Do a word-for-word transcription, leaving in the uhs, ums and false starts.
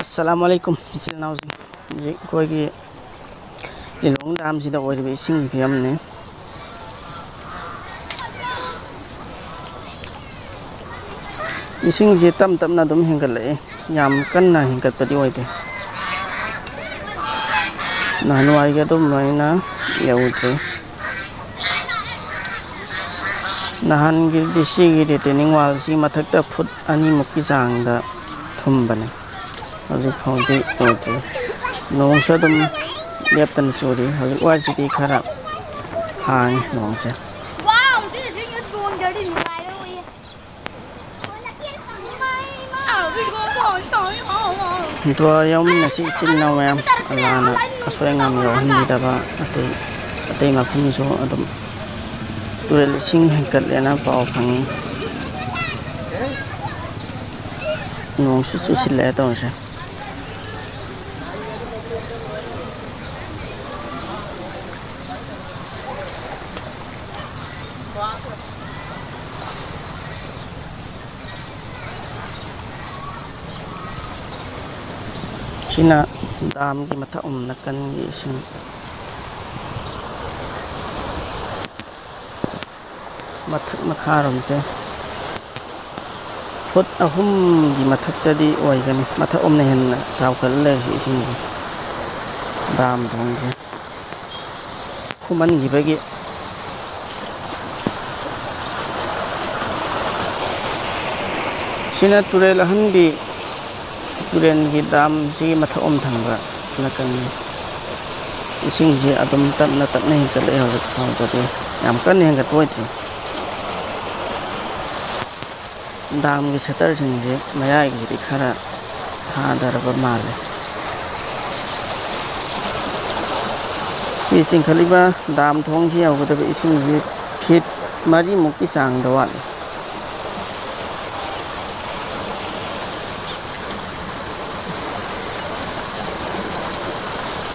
ꯑꯁꯂꯥꯃꯨ ꯑꯂꯩꯀꯨꯝ, ꯏꯆꯤꯜ ꯏꯅꯥꯎꯁꯤꯡ꯫ ꯍꯧꯖꯤꯛ ꯑꯩꯈꯣꯏꯒꯤ ꯂꯤꯂꯣꯡ ꯗꯥꯝꯁꯤꯗ ꯑꯣꯏꯔꯤꯕ ꯏꯁꯤꯡꯒꯤ ꯐꯤꯕꯝꯅꯤ꯫ ꯏꯁꯤꯡꯁꯦ ꯇꯞ ꯇꯞꯅ ꯑꯗꯨꯝ ꯍꯦꯟꯒꯠꯂꯛꯏ, ꯌꯥꯝ ꯀꯟꯅ ꯍꯦꯟꯒꯠꯄꯗꯤ ꯑꯣꯏꯗꯦ꯫ ꯅꯍꯥꯟꯋꯥꯏꯒꯤ ꯑꯗꯨꯝꯕ ꯑꯩꯅ ꯌꯧꯗ꯭ꯔꯤ꯫ ꯅꯍꯥꯟꯒꯤꯗꯤ ꯁꯤꯒꯤ retaining wallꯁꯤ ꯃꯊꯛꯇ ꯐꯨꯠ ꯑꯅꯤꯃꯨꯛꯀꯤ ꯆꯥꯡꯗ ꯊꯨꯝꯕꯅꯦ꯫ ꯍꯧꯖꯤꯛ ꯐꯥꯎꯗꯤ ꯑꯣꯏꯗ꯭ꯔꯤ꯫ ꯅꯣꯡꯁꯨ ꯑꯗꯨꯝ ꯂꯦꯞꯇꯅ ꯆꯨꯔꯤ꯫ ꯍꯧꯖꯤꯛ ꯋꯥꯏꯁꯤꯗꯤ ꯈꯔ ꯍꯥꯡꯉꯤ ꯅꯣꯡꯁꯦ꯫ ꯗꯨꯋꯥ ꯌꯥꯎꯃꯤꯟꯅꯁꯤ ꯏꯆꯤꯟ ꯏꯅꯥꯎ ꯃꯌꯥꯝ, ꯑꯜꯂꯥꯅ ꯑꯁꯣꯏ ꯑꯉꯥꯝ ꯌꯥꯎꯍꯟꯕꯤꯗꯕ, ꯑꯇꯩ ꯑꯇꯩ ꯃꯐꯝꯁꯨ ꯑꯗꯨꯝ ꯇꯨꯔꯦꯜ ꯏꯁꯤꯡ ꯍꯦꯟꯀꯠꯂꯦꯅ ꯄꯥꯎ ꯐꯪꯉꯤ꯫ ꯅꯣꯡꯁꯨ ꯆꯨꯁꯤꯜꯂꯛꯑꯦ ꯇꯧꯔꯤꯁꯦ꯫ ꯁꯤꯅ ꯗꯥꯝꯒꯤ ꯃꯊꯛ ꯑꯣꯝ ꯅꯥꯀꯟꯒꯤ ꯏꯁꯤꯡ꯫ ꯃꯊꯛ ꯃꯈꯥꯔꯣꯝꯁꯦ ꯐꯨꯠ ꯑꯍꯨꯝꯒꯤ ꯃꯊꯛꯇꯗꯤ ꯑꯣꯏꯒꯅꯤ꯫ ꯃꯊꯛ ꯑꯣꯝꯅ ꯍꯦꯟꯅ ꯆꯥꯎꯈꯠꯂ ꯂꯩꯔꯤꯁꯦ ꯏꯁꯤꯡꯁꯦ, ꯗꯥꯝ ꯊꯣꯡꯁꯦ ꯈꯨꯃꯟꯈꯤꯕꯒꯤ꯫ ꯁꯤꯅ ꯇꯨꯔꯦꯜ ꯑꯍꯟꯕꯤ, ꯇꯨꯔꯦꯜꯒꯤ ꯗꯥꯝꯁꯤꯒꯤ ꯃꯊꯛ ꯑꯣꯝ ꯊꯪꯕ ꯅꯥꯀꯟꯅꯤ꯫ ꯏꯁꯤꯡꯁꯤ ꯑꯗꯨꯝ ꯇꯞꯅ ꯇꯞꯅ ꯍꯦꯟꯒꯠꯂꯛꯑꯦ꯫ ꯍꯧꯖꯤꯛ ꯐꯥꯎꯗꯗꯤ ꯌꯥꯝ ꯀꯟꯅ ꯍꯦꯟꯒꯠꯄ ꯑꯣꯏꯗ꯭ꯔꯤ꯫ ꯗꯥꯝꯒꯤ ꯁꯇꯔꯁꯤꯡꯁꯦ ꯃꯌꯥꯏꯒꯤꯁꯤꯗꯤ ꯈꯔ ꯊꯥꯗꯔꯕ ꯃꯥꯜꯂꯦ꯫ ꯁꯤ ꯆꯤꯡꯈꯠꯂꯤꯕ ꯗꯥꯝ ꯊꯣꯡꯁꯤ ꯌꯧꯒꯗꯕ ꯏꯁꯤꯡꯁꯤ ꯐꯤꯠ ꯃꯔꯤꯃꯨꯛꯀꯤ ꯆꯥꯡꯗ ꯋꯥꯠꯂꯤ꯫